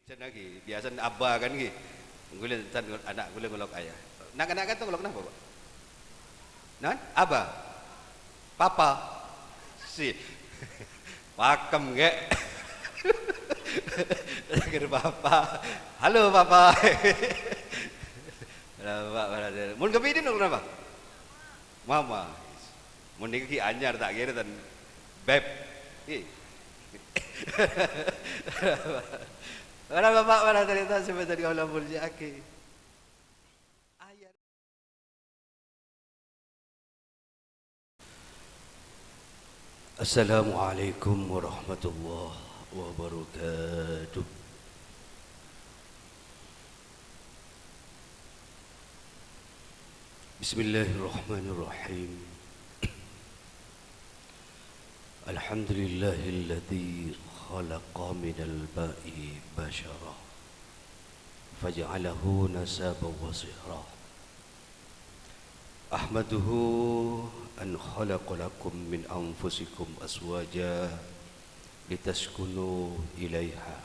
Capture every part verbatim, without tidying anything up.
Jhâ' ghi, biyasana abba kan ghi. Ghulâ tan ana' ghulâ ngolok aya. Na'-kana' ka'dinto ngolok napa, Pak? Nan? Abba? Papa? Si. Pakem, ghi. Kèra papa. Halo, papa. Papa, papa. Mon ka bidin ngolok napa? Mama. Mon nèka ghi anyar, ta' kèra tan Beb. Ih. Para bapak, para tarètan sè bhâdhân kaulâ molja'aghi. Assalamualaikum warahmatullahi wabarakatuh. Bismillahirrahmanirrahim. Alhamdulillahilladzi khalaqa minal ma'i basyara faja'alahu nasaban wa sihra. Ahmaduhu an khalaqa lakum min anfusikum azwaja litaskunu ilaiha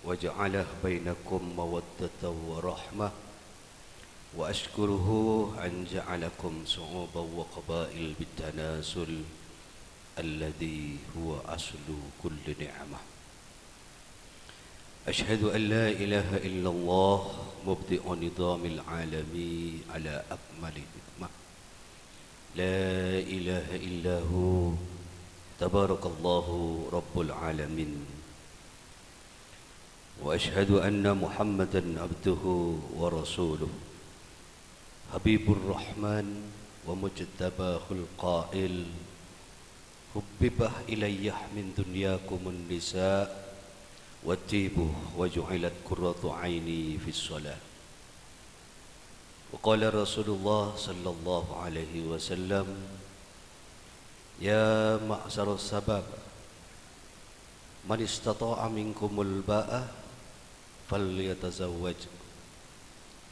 wa ja'ala bainakum mawaddatan wa rahmah. Wa asykuruhu an ja'alakum syu'uban wa qabail bitanasul alladzi huwa aslu kulli ni'mah. Asyhadu an la ilaha illallah mubdi'u nizamil alami ala akmali hikmah. La ilaha illahu tabarakallahu rabbul alamin. Wa asyhadu anna Muhammadan abduhu wa rasuluh. Habibur Rahman wa mujtabahul qail, "Hubbiba ilayya min dunyakumun nisa, wa tibu wa ju'ilat qurratu aini fis shalah." Wa qala Rasulullah sallallahu alaihi wasallam, "Ya ma'syaras syabab, man istata'a minkumul ba'ah falyatazawwaj.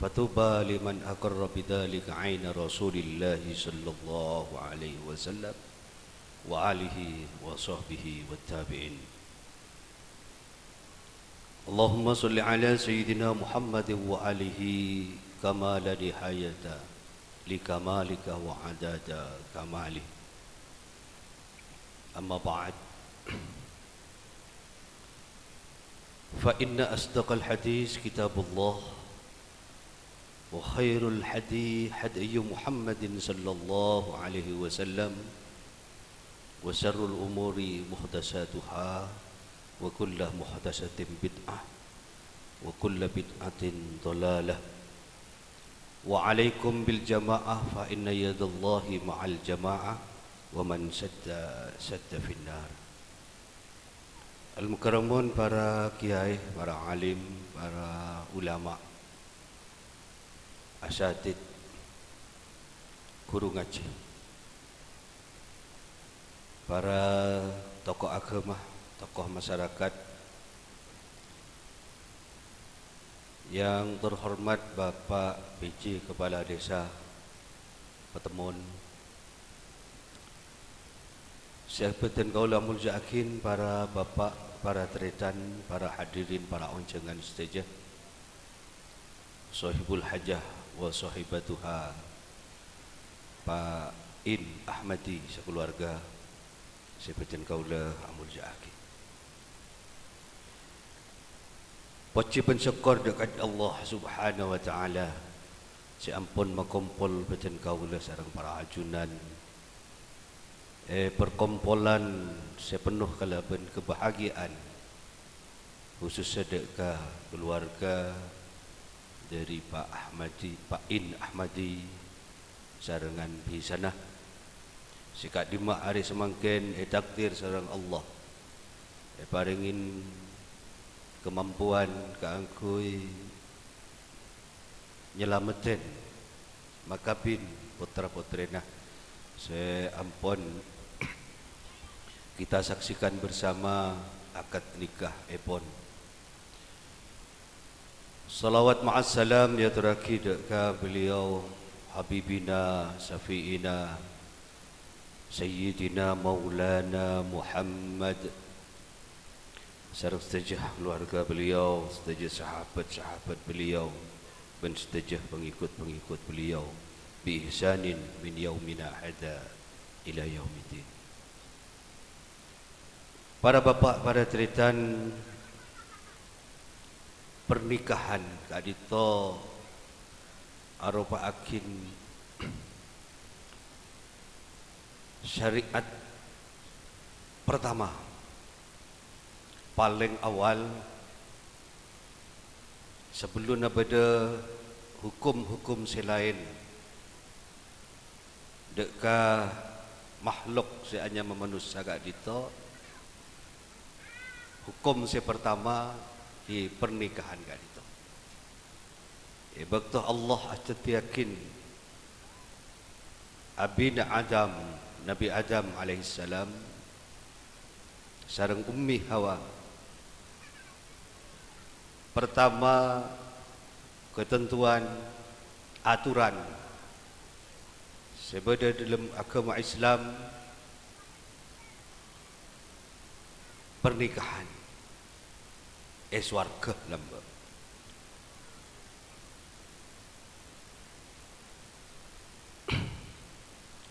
Fatuba liman aqarra bidzalika aina Rasulillahi sallallahu alaihi wasallam wa alihi wa sahbihi wat tabi'in." Allahumma shalli ala sayyidina Muhammadin wa alihi kama la nihayata li kamalika wa adada kamalih. Amma ba'd. Fa inna asdaqal hadis kitabullah, wa khairul hadi hadyu Muhammadin sallallahu alaihi wasallam, wa syarrul umuri muhdatsatuha, wa kullu muhdatsatin bid'ah, wa kullu bid'atin dhalalah. Wa alaikum bil jama'ah, fa inna yadallahi ma'al jama'ah, wa man sadda, sadda finnar. Al-mukarramun, para kiai, para alim, para ulama, asatid, ghuru ngajhi, para tokoh agama, tokoh masyarakat yang terhormat Bapak P J Kepala Desa Patemon, sè bhâdhân kaulâ molja'aghin, para bapak, para tarètan, para hadirin, para onjhângan sadhâjâ. Sohibul hajah wa sohibatuha, Pa' In Ahmadi sakalowarga sè bhâdhân kaulâ amolja'aghi. Pojhi bân sokkor dâ' ka Allah Subhanahu wa Ta'ala sè ampon makompol bhâdhân kaulâ sareng para ajunan è perkompolan sè penno kalabân kabahagiaan, khusussa dâ' ka kalowarga dhâri Pa' Ahmadi, Pa' In Ahmadi, sarengngan bhisana, sè ka'dimma arè samangkèn ètakdir sareng Allah èparèngè kamampowan kaangghuy nyalameddhi makabin pottra-pottrèna sè ampon kita saksikan bersama akad nikahèpon. Shalawat ma'as salam èyatorraghi dâ' ka beliau, habibina, syafi'ina, sayyidina, maulana Muhammad, Sareng sadhâjâ kalowarga beliau, sadhâjâ sahabat-sahabat beliau, bân sadhâjâ pangèkot-pangèkot beliau, bi ihsanin min yaumina hadza ila yaumiddin. Para bapa', para tarètan, pernikahan ka'dinto aropa'aghin syariat pertama, palèng awal, sabellunna bâdâ hokom-hokom sè laèn dâ' ka makhluk sè anyama manossa ka'dinto, hokom sè pertama ghi pernikahan ka'dinto. È bâkto Allah adhâddhiyaghin abina Adam, Nabi Adam alaihissalam, sareng Ummi Hawa, pertama, katantowan, atoran sè bâdâ dâlem aghâma Islam, pernikahan è sowarghâ lambâ'.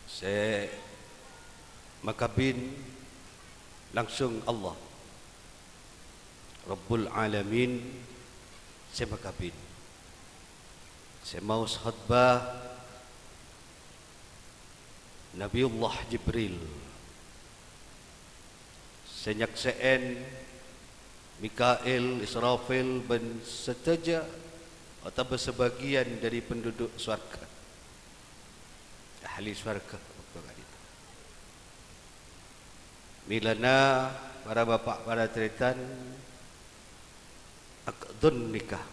Sè makabin langsung Allah, Rabbul Alamin sè makabin. Sè maos khotbah Nabiyullah Jibril. Sè nyaksè'è Mikail, Israfil, bân sadhâjâ otabâ sabâgiyân dâri penduduk sowarghâ. Ahli sowarghâ bâkto ka'dinto. Mèlana para bapa', para tarètan, aqdun nikah,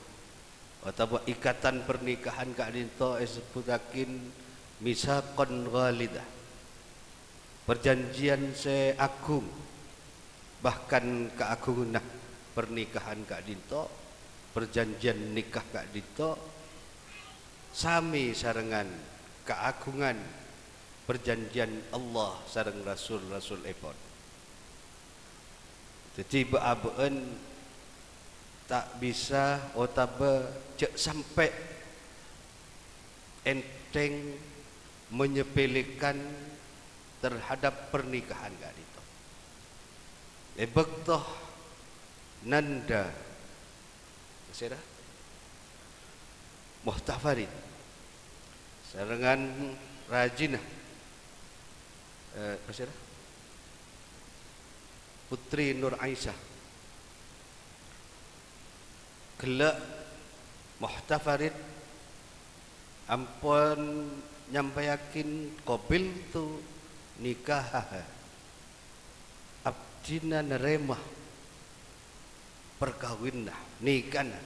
otabâ ikatan pernikahan ka'dinto èsebbhuttaghin mitsaqan ghalidzah, parjhânjhiyân sè aghung, bahkan kaaghunganna pernikahan ka'dinto, parjhânjhiyân nikah ka'dinto, samè sarengngan kaaghungan parjhânjhiyân Allah sareng rasul-rasulèpon. Dhâddhi, bâ'-abâ'ân ta' bisa otabâ jhâ' sampè' ènthèng menyepelekan terhadap pernikahan ka'dinto. È bâkto nanda, sèra? Muhtafarid. Sarengngan rajina, eh, sèra? Putri Nur Aisyah. Ghellâ' Muhtafarid ampon nyampèyaghin, "Qabiltu nikahaha." Abdhina narèma parkawinna, nikana.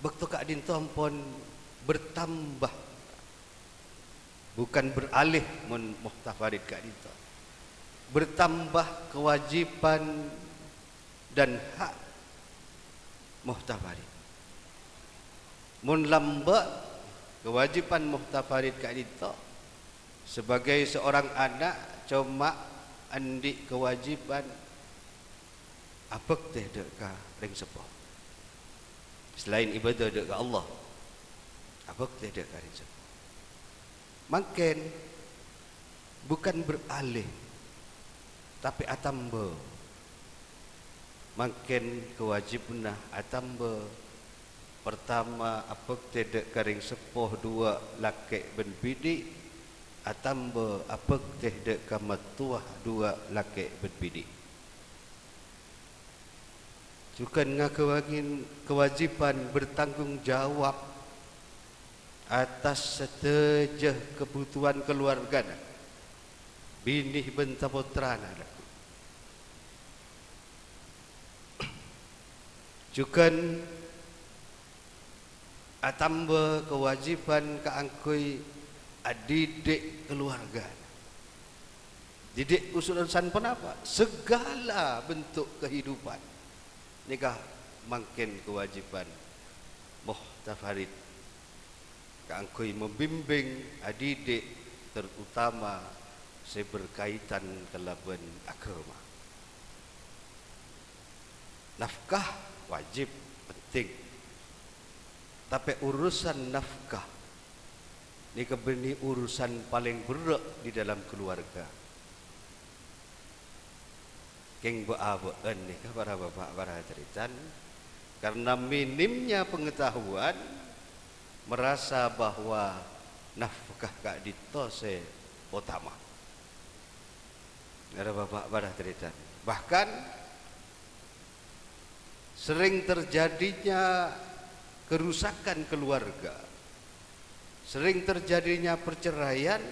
Bâkto ka'dinto ampon bertambah, bukan beralih mon Muhtafarid ka'dinto. Bertambah kewajiban dan hak Muhtafarid. Mon lambâ', kewajiban Muhtafarid ka'dinto sebagai seorang anak coma andi' kewajiban abhâktè dâ' ka rèng seppo. Selain ibadah dâ' ka Allah, abhâktè dâ' ka rèng seppo. Mangkèn, bukan beralih, tapè atamba. Mangkèn kawâjibhânna atamba. Partama, abhâktè dâ' ka rèng seppo, duwâ' lakè' bân binè', atamba abhâktè dâ' ka mattowa, duwâ' lakè' bân binè'. Jhughân ngaghâbângin kawâjibhân bertanggung jawab atas sadhâjâ kabhutowan kalowarghâna, binè bân sapotrana. Jhughân atamba ka'angghuy adhidhik kalowarghâna. Dhidhik urusan ponapa? Saghâlâ bentuk kehidupan. Nèka mangkèn kawâjibhân muhtafarid ka'angghuy mambimbing, adhidhik, terutama sè berkaitan kalabân aghâma. Nafkah wajib, penting. Tapè urusan nafkah nèka bânnè urusan palèng berrâ' di dalam keluarga. Kèng bâ'-abâ'ân nèka, para bapa', para tarètan, karena minimnya pengetahuan, merasa bahwa nafkah ka'dinto sè otama. Para bapa', para tarètan. Bahkan, sering terjadinya kerusakan keluarga, sering terjadinya perceraian,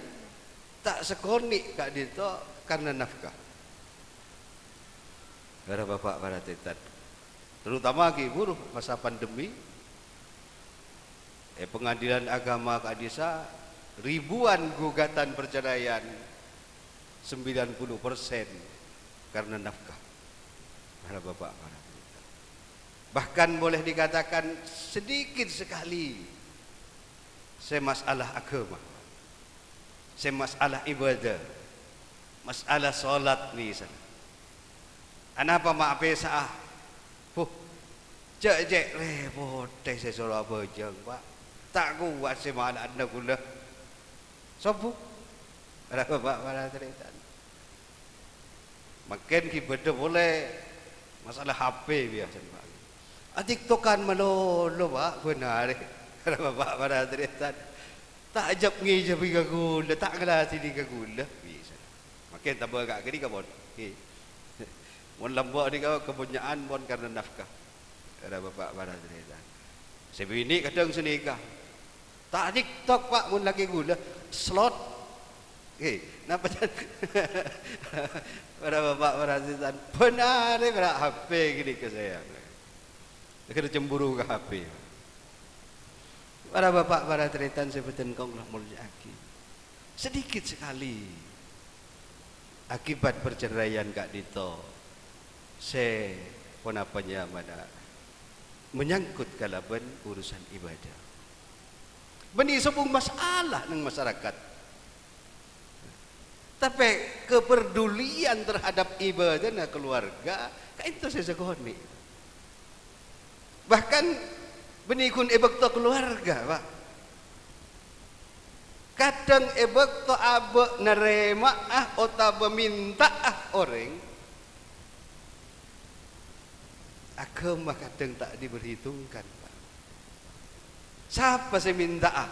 ta' sakonè' ka'dinto karena nafkah. Para bapa', para tarètan. Terutama ghi' buru masa pandemi, è pengadilan agama ka'dissa' ribuan gugatan perceraian, sembilan puluh persen karena nafkah. Para bapa', para tarètan. Bahkan boleh dikatakan sedikit sekali sè masalah aghâma, sè masalah ibadah, masalah sholat misalnya. Anapa ma' pèsa'a? Buh, jhâ', cè' rèpottè sè soro abhâjâng, Pa'. Ta' kowat sè mala'ana ghulâ. Sobbhu. Para bapa', para tarètan. Mangkèn ghi' bâdâ polè masalah H P biyasana, Pa'. A-TikTokan malolo, Pa', bân arè. Para bapa', para tarètan. Ta' jhâp-ngèjhâbbhi ka ghulâ, ta' ngaladhinè ka ghulâ, biyasana. Mangkèn tambâ ka ghânèka, pon. Ghi. Mon lambâ' nèka kabânnya'an pon karena nafkah. Para bapa', para tarètan. Sè binè' kadhâng sanèka. Ta' TikTok, Pa', mon lakè ghulâ. Slot. Ghi, napa, Tan? Para bapa', para tarètan. Bân arè, para H P ghânèka, sayang. Akhirnya cemburu ka H P. Para bapa', para tarètan sè bhâdhân kaulâ molja'aghi. Sedikit sekali akibat perceraian ka'dinto sè ponapa nyamana menyangkut kalabân urusan ibadah. Bânnè sobung masalah neng masyarakat. Tapè kepedulian terhadap ibadahna keluarga, ka'dinto sè sakonè'. Bahkan, bânnè ghun è bâkto keluarga, Pa'. Kadhâng è bâkto abâ' narèma'a otabâ mènta'a orèng, aghâma kadhâng ta' diperhitungkan, Pa'. Sapa sè mènta'a?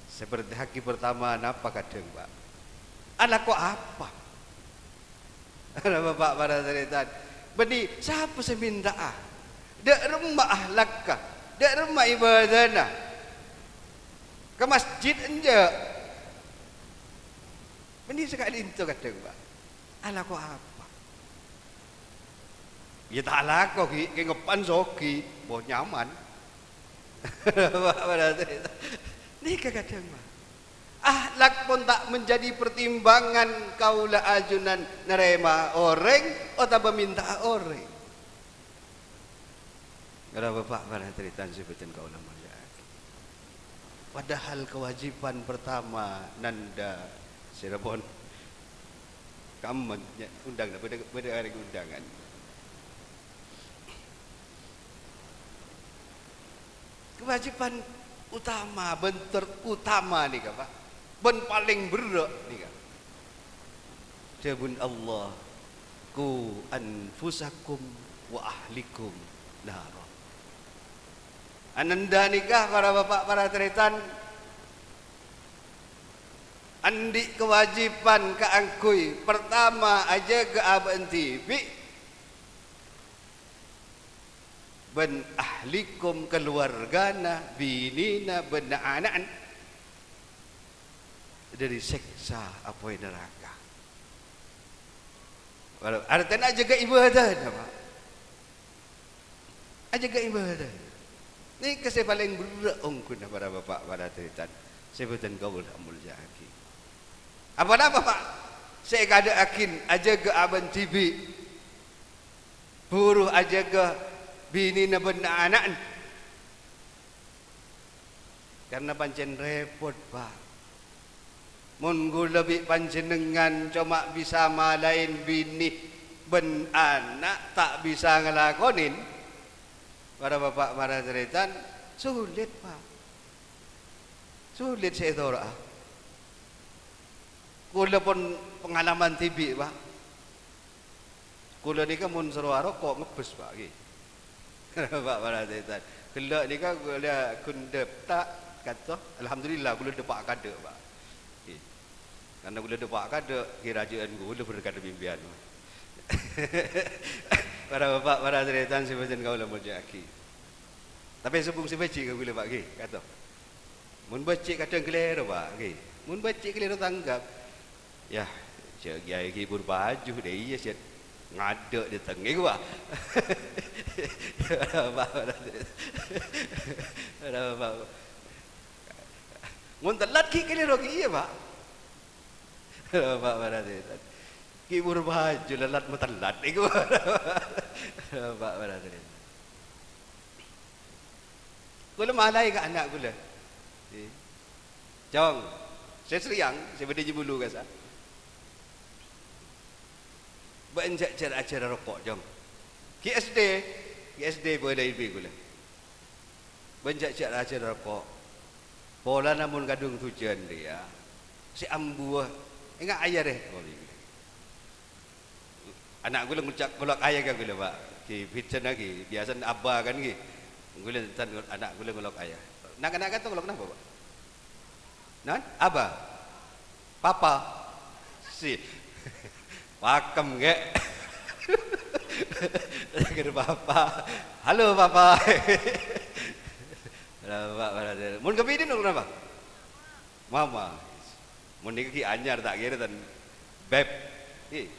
Sè berhak pertama napa kadhâng, Pa'? Alako apa? Para bapa', para tarètan. Bânnè sapa sè mènta'a? Dâ' remma ahlakka, dâ' remma ibadana. Ka masjid enjâ'. Bânnè sè ka'dinto kadhâng, Pa'. Alako apa? Iyâ, ta' alako, ghi, kèng eppa'na soghi, bâ nyaman. Nèka kadhâng, Pa'. Ahlak pon ta' menjadi pertimbangan kaulâ ajunan narèma orèng otabâ mènta'a orèng. Para bapa', para tarètan sè bhâdhân kaulâ molja'aghi. Padahal kewajiban pertama nanda sè rabbhân. Kamma, nya, undang, bâdâ, bâdâ arèng undangan. Kewajiban utama bân terutama nèka, Pa', bân palèng berrâ' nèka. Dhâbuna Allah, "Qu anfusakum wa ahlikum nara." Ananda nèka, para bapa', para tarètan, andi' kewajiban kaangghuy, pertama, ajâgâ abâ'na dhibi', bân ahlikum, kaluwargana, binèna, bân na'-ana'na, dâri sèksa apoy naraka. Walau artèna ajâgâ ibadana, Pa'. Ajâgâ ibadana. Nèka sè palèng berrâ' ongghuna para bapa', para tarètan sè bhâdhân kaulâ amoljâ'aghi. Apa-napa, Pa', sè èkaadâ'âghin ajâgâ abâ'na dhibi', buru ajâgâ binèna bân na'-ana'na. Karna pancèn rèpot, Pa'. Mon kaulâ bi' panjhennengngan coma bisa malaèn binè bân ana', ta' bisa ngalakonèn, para bapa', para tarètan, sulit, Pak. Sulit sè ètoro'a. Kaulâ pon pangalaman dhibi', Pak. Kaulâ nèka mon soro aroko' ngebbes, Pak, ghi. Pak, para tarètan. Ghellâ' nèka kaulâ ghun dâpa' kanto. Alhamdulillah, kaulâ dâpa' kaadâ', Pak. Ghi. Karna kaulâ dâpa' kaadâ', ghi rajâ'ân kaulâ berkat bimbingan. Para bapa', para tarètan sè bhâdhân kaulâ molja'aghi. Tapè sobung sè bâji' ka kaulâ, Pak, ghi, kanto. Mon bâji' kadhâng kalèro, Pak, ghi. Mon bâji' kalèro tanggap. Yâ, jhâ' kèyaè ghibur bhâju, dâ' iyâ sè ngadâ' dâteng, ghi, Pak. Mon tellat ghi' kalèro ghi' iyâ, Pak. Pak, para tarètan. Ghibur bhâju, lellat matellat. Iku, Pak, para tarètan. Kaulâ malaè ka ana' kaulâ. Jhâng, sè Sriyang, sè bâdâ è Jhâbulu kassa'. Bâ'na jhâ' jhâr-ajhâr aroko', Jhâng. Ghi S D, ghi S D bâlâi bi' kaulâ. Bâ'na jhâ' jhâr-ajhâr aroko'. Polana mon kadhung dhujân rèya, sè ambuwâ, enga' ayâ rè. Ana' kaulâ ngoca', ngolok ayâ ka kaulâ, Pak. Ghi bhidhâna ghi, biyasana abâ kan ghi. Kaulâ tan-, ana' kaulâ ngolok ayâ. Na'-kana' kanto ngolok napa, Pak? Nan? Abâ? Papa? Si. Pakem, ghi. Kèra papa. Halo, papa. Papa, papa. Mon ka binè' ngolok napa? Mama. Mon nèka ghi anyar, ta' kèra tan beb. Ih.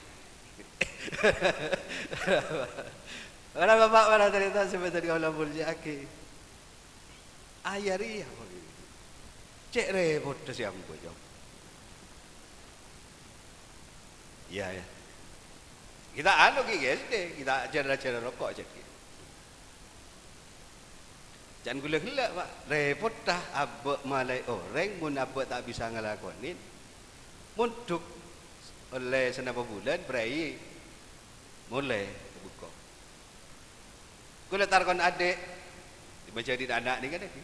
Para bapa', para tarètan sè bhâdhân kaulâ molja'aghi. Ayâ rèya, cè' rèpotta sè ambu, Jhâng. Iyâ, iyâ. Kita anu ghi S D, kita jhâr-ajhâr aroko' cè' ghi. Can kaulâ ghellâ', Pak. Rèpotta abâ' malaè orèng mon abâ' ta' bisa ngalakonè. Mondhuk ollè sanapa bulân, prèi molè ka bengko. Kaulâ tarkon adhi', majâdin ana' nèka nèka.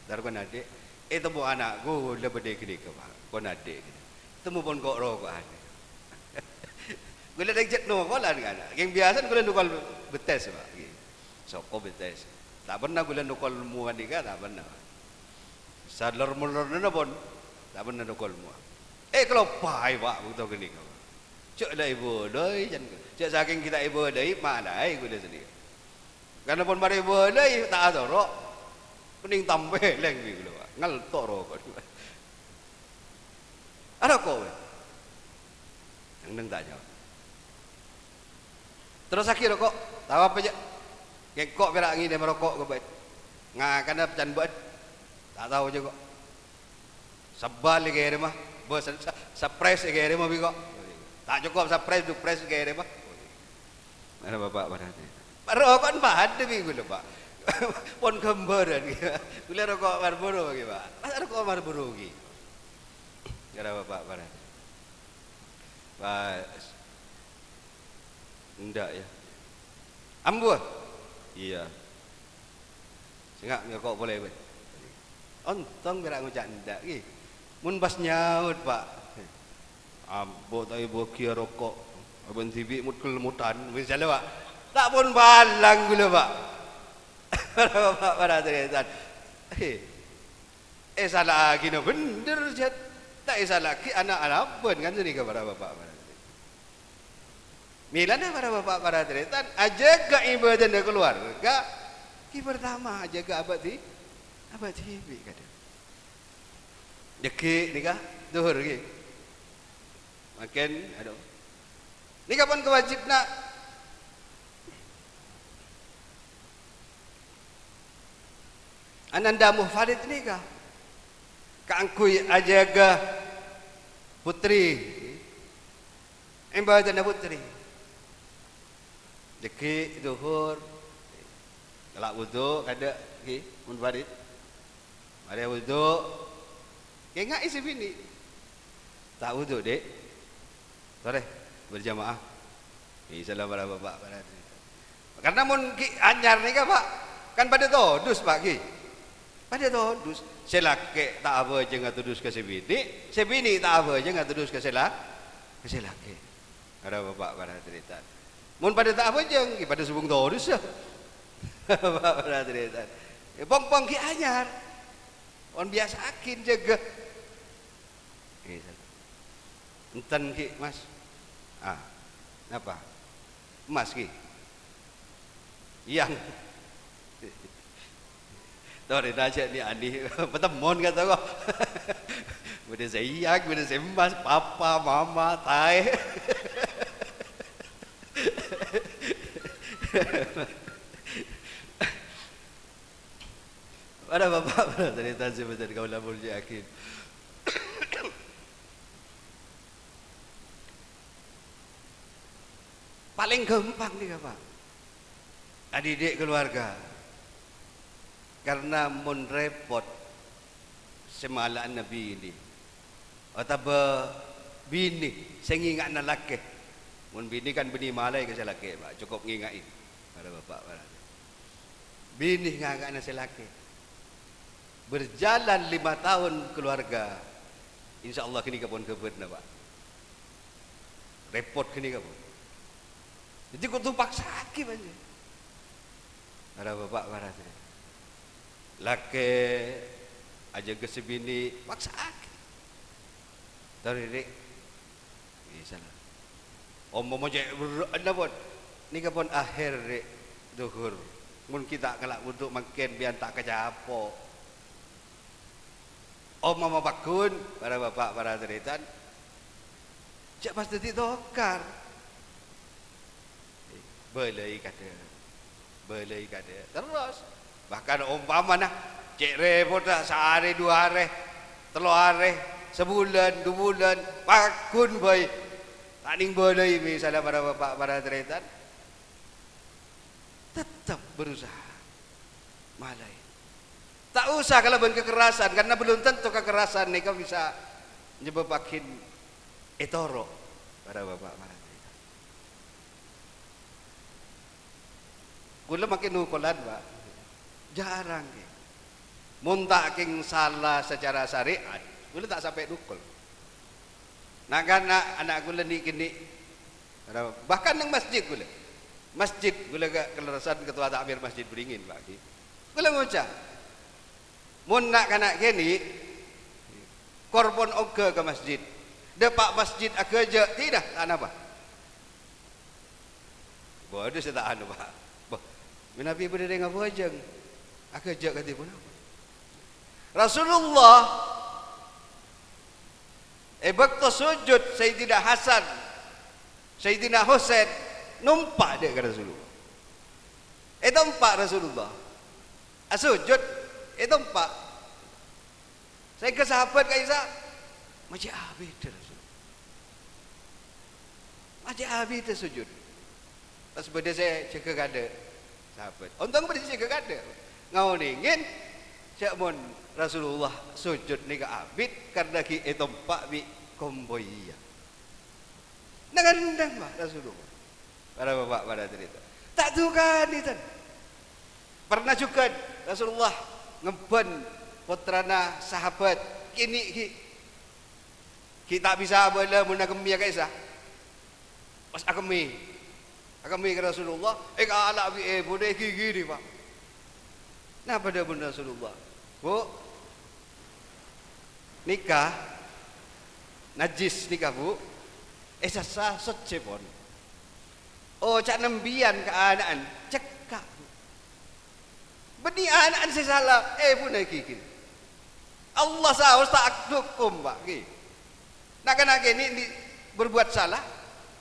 Tarkon adhi', ètemmo ana' kaulâ bâdâ è ghânèka, Pak. Kon adhi' ghânèka. Temmo pon ko'-roko'an. Kaulâ rèng jhât nokolan ka ana'. Kèng biyasana kaulâ nokol bettès, Pak. Ngghi. Soko bettès. Ta' pernah kaulâ nokol mowa nèka, ta' pernah, Pak. Salor-mellorna pon, ta' pernah nokol mowa. Èkaloppaè, Pak, bâkto ghânèka, Pak. Jhâ' la èbâlâi, can, jhâ' sakèng ghi' ta' èbâlâi, malaè kaulâ sanèka. Karna pon marè èbâlâi, ta' atoro'. Kennèng tampèlèng bi' kaulâ, Pak. Ngelto' roko'. Aroko', wè. Neng-neng ta' nyaot. Terrossaghi roko', tao apa, jhâ'? Kèng ko' pèra' ngèdhimma roko' ka bâ'na. Ngakana can bâ'na. Ta' tao jhâ' ko'. Sabbhân èkèrèma, bâ-, sa-, sa-, sapres èkèrèma bi' ko'. Ta' cokop sapres, dupres èkèrèma. Mara bapa' parhatian. Roko'na padâ bi' kaulâ, Pak. Pon ghâmbhârân, ghi. Kaulâ roko' Marlboro, ghi, Pak. Masa roko' Marlboro, ghi? Mara bapa' parhatian. Pas. Enḍâ', yâ. Ambu, ah? Iyâ. Sènga' mè' ko' polè, bân. Ontong pèra' ngoca' enḍâ', ghi. Mon pas nyaot, Pak. Ambu ta' èbâghi roko'. Abân dhibi' mot-kelmotan, misalnya, Pak. Ta' pon palang kaulâ, Pak. Para bapa', para tarètan. Èsala'aghina bhender, jhât. Ta' èsala'aghi ana'-ana' bân, kan, sanèka para bapa', para tarètan. Mèlana para bapa', para tarètan, ajâgâ ibâdâna kalowarga, ghi partama ajâgâ abâ' dhi-, abâ' dhibi', kadhâng. Dhâggi' nèka, dhuhur, ghi. Mangkèn, adu. Nèka pon kawâjibhânna Ananda Muhfarid nèka kaangghuy ajâgâ pottrè, ibâdâna pottrè. Dhâggi' dhuhur, ngala' wudu, kadhâ', ghi, Muhfarid. Marè wudu, kèngaè sè binè'. Ta' wudu, Dik? Torè, berjamaah. Iyâ, salam para bapa', para tarètan. Karna mon ghi' anyar nèka, Pak, kan padâ todus, Pak, ghi. Padâ todus. Sè lakè' ta' abhâjâng atodus ka sè binè', sè binè' ta' abhâjâng atodus ka sè la-, ka sè lakè'. Para bapa', para tarètan. Mon padâ ta' abhâjâng, ghi padâ sobung todus, yâ. Para bapa', para tarètan. Yâ, pong-pong ghi' anyar. Pon biyasa'aghi jâgâ. Iyâ, salam. Enten ghi', Mas? Ah, napa? Emmas ghi? Iyâng. Torè, ta' jhâ' nè-, anè patemmon kata ko. Bâdâ sè iyâng, bâdâ sè emmas, papa, mama, taè. Para bapa', para tarètan sè bhâdhân kaulâ molja'aghi. Palèng ghâmpang nèka, Pak. Adhidhik kalowarga. Karna mon rèpot sè mala'ana binè. Otabâ binè sè ngènga'ana lakè. Mon binè kan bânnè malaè ka sè lakè, Pak. Cokop ngènga'è. Para bapa', para. Binè ngènga'ana sè lakè. Berjalan lima tahun keluarga. Insya Allah ghânèka pon ghâbârna, Pak. Rèpot ghânèka pon. Dhâddhi kodhu paksa'aghi, Pak. Para bapa', para tarètan. Lakè ajâgâ sè binè, paksa'aghi. Torè, Dik. Misalnya. Omoma cè' berrâ'na pon. Nèka pon akhèr, Dik, dhuhur. Mon ghi' ta' ngala' wudu mangkèn biyân ta' kacapo'. Omoma pagghun, para bapa', para tarètan. Jhâ' pas dhâddhi tokar. Bâlâi kadhâ', bâlâi kadhâ'. Terros, bahkan ompamana cè' rèpotta saarè, du arè, tello arè, sabulân, du bulân, pagghun bhâi. Ta' nèng bâlâi, misalnya para bapa', para tarètan. Tettep berusaha. Malaè. Ta' osa kalabân kekerasan, karena belum tentu kekerasan nèka bisa nyebbhâbbhâghi ètoro', para bapa', para tarètan. Kaulâ makè nokolan, Pak. Jhârâng, ghi. Mon ta' kèng sala sacara syariat, kaulâ ta' sampè' nokol. Na'-kana' ana' kaulâ nè'-kènè', bahkan neng masjid kaulâ. Masjid kaulâ ka-, kalerressan ketua takmir masjid Beringin, Pak, ghi. Kaulâ ngoca', "Mon na'-kana' kènè' kor pon ongghâ ka masjid, dâpa' masjid aghâjâ' dinah ta' napa." Bâdâ sè ta' anu, Pak. Bâh, mènabi bâdâ rèng abhâjâng, aghâjâ' kadhi ponapa? Rasulullah è bâkto sujud, Sayyidina Hasan, Sayyidina Husain nompa' dâ' ka Rasulullah. Ètompa' Rasulullah. Asujud, ètompa'. Saèngghâ sahabat ka'issa' ma' cè' abit, Rasul. Ma' cè' abit sujud. Pas bâdâ sè jâgâ kaadâ', sahabat. Ontong bâdâ sè jâgâ kaadâ'. Ngaonèngè jhâ' mon Rasulullah sujud nèka abit karna ghi' ètompa' bi' kompoyya. Neng-enneng, Pak, Rasulullah. Para bapa', para tarètan. Ta' dukanè, tan. Pernah jhughân Rasulullah ngembhân pottrana sahabat kènè' ghi', ghi' ta' bisa abâlâ mon akemmèya ka'issa'. Pas akemmè. Akemmè ka Rasulullah, èkala' bi' èbhuna èghigiri, Pak. Napa dhâbuna Rasulullah? "Bu, nèka najjhis nèka, Bu, èsassa soccè pon. Oca'na mbiyân ka ana'na cekka', Bu. Bânnè ana'na sè sala, èbhuna èghigiri. Allah saos ta' adhukum, Pak, ghi. Na'-kana' kènè' berbuat sala,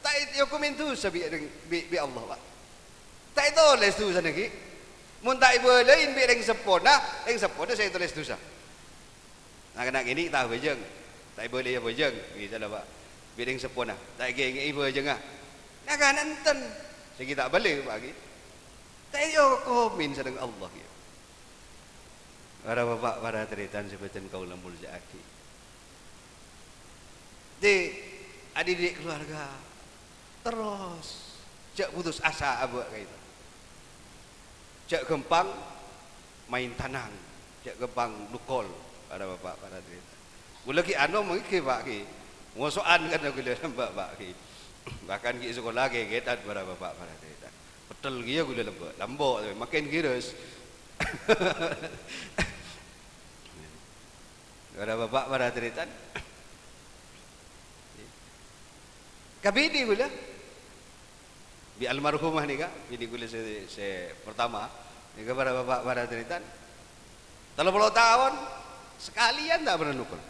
ta' èokomè dhusa bi' rèng-, bi', bi' Allah, Pak. Ta' ètolès dhusana ghi'. Mon ta' èbâlâi bi' rèng seppona, rèng seppona sè ètolès dhusa. Na'-kana' kènè' ta' abhâjâng, ta' èbâlâi abhâjâng, misalnya, Pak. Bi' rèng seppona, ta' èkèngè'è bhâjângnga. Na'-kana' enten, sè ghi' ta' bâli, Pak, ghi. Ta' èokomè sareng Allah, ghi. Para bapa', para tarètan sè bhâdhân kaulâ molja'aghi. Dhâddhi, adidik kalowarga, terros jhâ' putus asa abâ' ka'dinto. Jhâ' ghâmpang maèn tanang, jhâ' ghâmpang nokol, para bapa', para tarètan. Ghulâ ghi' ano manggi, Pa', ghi'. Moso'an kan ghulâ lambâ', Pa', ghi'. Bahkan ghi' sakola ghi' kètan, para bapa', para tarètan. Pettel kèya ghulâ lambâ', lambâ', tapè makin ghi' rès. Para bapa', para tarètan. Ka binè ghulâ. Bi' almarhumah nèka, binè ghulâ sè, sè pertama. Nèka para bapa', para tarètan. Tello polo taon, sakalèyan ta' pernah nokol.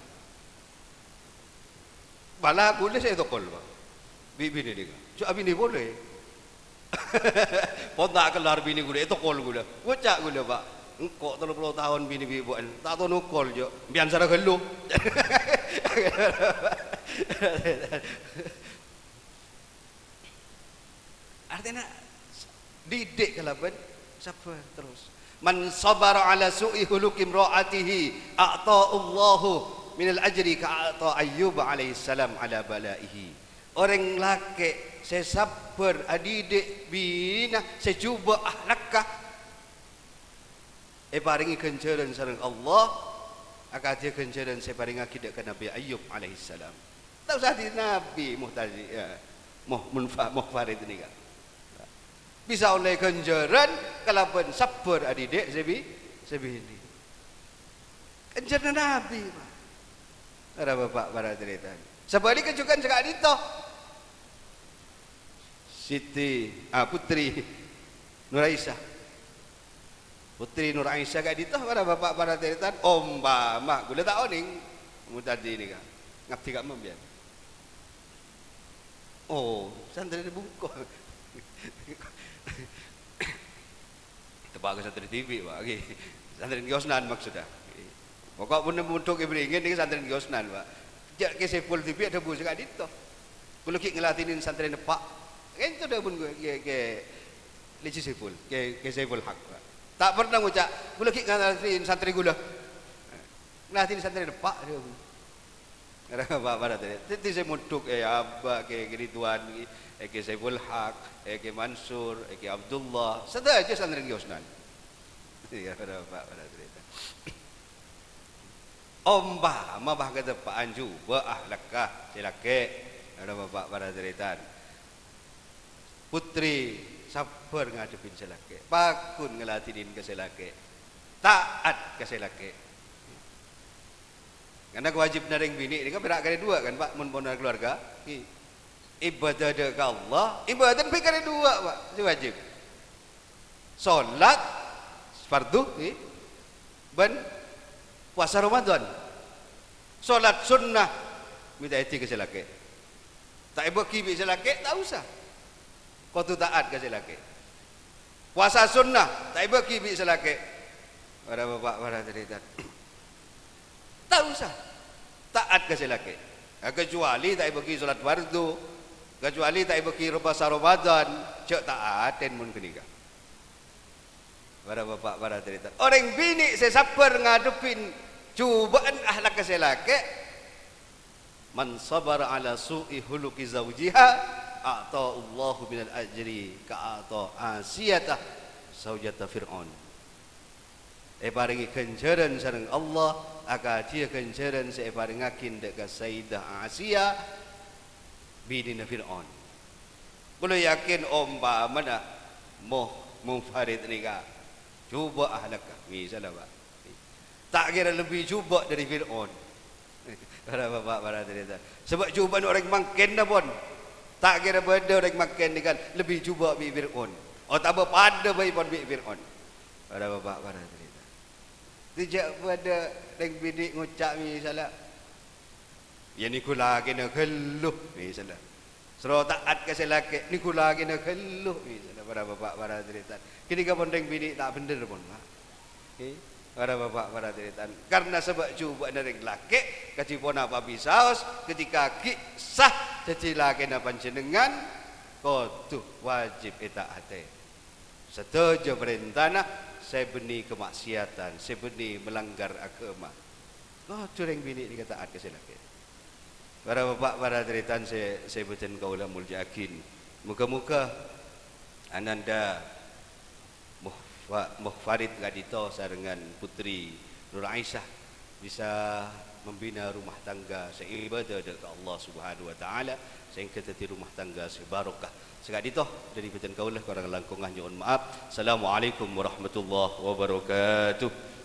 Malah ghulâ sè ètokol, Pa'. Bi' binè nèka. Jhâ' abinè polè. Pon ta' kellar binè ghulâ, ètokol ghulâ. Ngoca' ghulâ, Pa', "Engko' tello polo taon binè bi' buwân, ta' tao nokol, jhâ'." "Bi'ân sara ghâllu." Artèna, didik kalabân sabbhâr terros. "Man sabara ala su'i huluki imra'atihi, a'ta'allahu minal ajri ka a'ta Ayyub alaihissalam ala bala'ihi." Orèng lakè' sè sabbhâr adidik binèna sè jhubâ' ahlakka, èparèngè ghânjhârân sareng Allah akadhi ghânjhârân sè èparèngaghi dâ' ka Nabbhi Ayyub alaihissalam. Ta' osa dhi-, nabbhi muhtadi-, ya, muh-, munfa-, muhfarid nèka. Bisa ollè ghânjhârân kalabân sabbhâr adidik sè bi-, sè binè. Ghânjhârânna nabbhi, Pa'. Para bapa', para tarètan. Sabhâligghâ jhughân sè ka'dinto. Siti, ah, Putri Nur Aisyah. Putri Nur Aisyah ka'dinto, para bapa', para tarètan, ompama, ghulâ ta' onèng, muhtadi nèka, ngabdi ka sampèyan. Oh, santrèna bungko. Teppa' ka santrè dhibi', Pa', ghi. Santrèna Kè Osnan maksudda. Pokok pon mondhuk è Beringin nèka santrèna Kè Osnan, Pa'. Jhâ' Kè Saiful dhibi' adhâbu sè ka'dinto. Ghulâ ghi' ngladhinè santrèna eppa'. Ka'dinto dhâbuna Kè, Kè Lèji Saiful, Kè, Kè Saiful Haq, Pa'. Ta' pernah ngoca', "Ghulâ ghi' ngladhinè santrè ghulâ." Ngladhinè santrèna eppa' dhâbuna. Para bapa', para tarètan. Dhâddhi sè mondhuk è Aba', Kè, Kè Ridwan, è Kè Saiful Haq, è Kè Mansur, è Kè Abdullah, sadhâjâ santrèna Kè Osnan. Iyâ, para bapa', para tarètan. Ompama pas kateppa'an jhubâ' ahlakka sè lakè', para bapa', para tarètan. Pottrè sabbhâr ngadhebbhi sè lakè', paggun ngladhinè ka sè lakè', ta'at ka sè lakè'. Karna kawâjibhânna rèng binè' nèka pèra' karè duwâ', kan, Pa'? Mon pon kalowarga, ghi. Ibâdâh dâ' ka Allah, ibâdâh bi' karè duwâ', Pa', sè wâjib. Solat fardhu, ghi, bân powasa Ramadan. Solat sunnah, mènta èdhi ka sè lakè'. Ta' èbâghi bi' sè lakè', ta' osa. Kodhu ta'at ka sè lakè'. Powasa sunnah, ta' èbâghi bi' sè lakè'. Para bapa', para tarètan. Ta' osa. Ta'at ka sè lakè'. Ya, kecuali ta' èbâghi solat fardhu, kecuali ta' èbâghi powasa Ramadan, jhâ' ta'aten mon ghânèka. Para bapa', para tarètan. Orèng binè' sè sabbhâr ngadhebbhi jhubâ'ân ahlakka sè lakè', "Man sabara ala su'i khuluqi zaujiha, a'tahullahu minal ajri ka'ata Asiyata zaujata Fir'aun." Èparèngè ghânjhârân sareng Allah, akadhiyâ ghânjhârân sè èparèngaghi dâ' ka Sayyidah Asiya, binèna Fir'aun. Kaulâ yakin ompamana mo-, Mufarid nèka jhubâ' ahlakka, misalla, Pa'. Ta' kèra lebbi jhubâ' dâri Fir'aun. Para bapa', para tarètan. Sabâ' jhubâ'na orèng mangkènna pon. Ta' kèra bâdâ orèng mangkèn nèka lebbi jhubâ' bi' Fir'aun. Otabâ padâ bhâi pon bi' Fir'aun. Para bapa', para tarètan. Dhâddhi jhâ' bâdâ rèng binè' ngoca' misalla, "Iyâ, nèko lakèna ghâllu," misalla. Soro ta'at ka sè lakè', "Nèko lakèna ghâllu," misalla, para bapa', para tarètan. Ghânèka pon rèng binè' ta' bhendher pon, Pa'. He? Para bapa', para tarètan. Karna sabâ' jhubâ'na rèng lakè', kadhi ponapa bisaos, ghânèka ghi' sah dhâddhi lakèna panjhennengngan, kodhu wâjib èta'atè. Sadhâjâ parèntana sè bânnè kama'siyatan, sè bânnè malanggar aghâma, kodhu rèng binè' nèka ta'at ka sè lakè'. Para bapa', para tarètan sè, sè bhâdhân kaulâ molja'aghi. Moghâ-moghâ Ananda Muhfa-, Muhfarid ka'dinto sarèngan Putri Nur Aisyah bisa membina rumah tangga sè ibâdâ dâ' ka Allah Subhanahu wa Ta'ala, sehingga dhâddhi rumah tangga sè barokah. Sè ka'dinto dâri bhâdhân kaulâ, korang langkongnga nyo'on ma'ap. Assalamualaikum warahmatullahi wabarakatuh.